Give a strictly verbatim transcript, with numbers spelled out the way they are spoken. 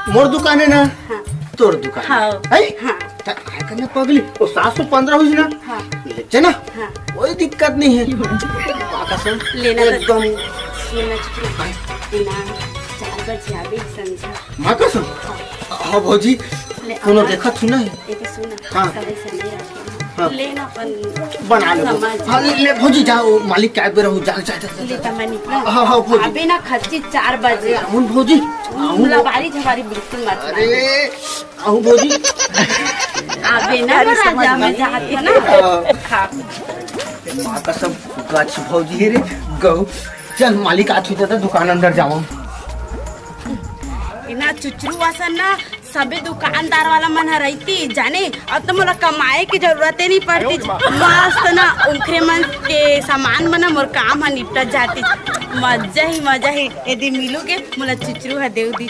मोर दुकान हे ना, हाँ। तोर दुकान हे। हाँ। है? हाँ। त काय करना पगली, वो सात सौ पंद्रह होइस ना? हाँ। लेते ना? हाँ। कोई दिक्कत नहीं है। माँ कसम, लेना तो एकदम। लेना चाहिए। हाँ। लेना, चार बजे आबे संझा। माँ कसम? हाँ। हाँ भौजी, ले कोनो आवा। देखत सुना है? ये तो सुना। हाँ। सही से नहीं रखे। हाँ। लेना अपन बना ले। समझ। हाँ, ले, ले भौजी, जा, वो मालिक के आबे रहू, जा, जा, जा, जा। ले त मैं निकला। हाँ, हाँ, भौजी। अबे ना खच्ची चार बजे। अरे, आउन भौजी, आउन। लबारी झबारी बिल्कुल मत अरे, आउन भौजी। अबे ना अरे, राजा, समझ मैं में। जात हूँ ना। हाँ। हाँ। माँ कसम, गछ भौजी हे रे, गऊ। चल, मालिक आत होही त दुकान अंदर जावम। इना चुचरू असन ना, सबे दुकानदार वाला मन ह रहितिस, जाने, अब तो मोला कमाए के जरूरते नहीं पड़तिस। मस्त ना, उनखरे मन के सामान मन मोर काम ह निपटत जातिस। मजा ही मजा हे, यदि मिलू के मोला चुचरू ह देव दी।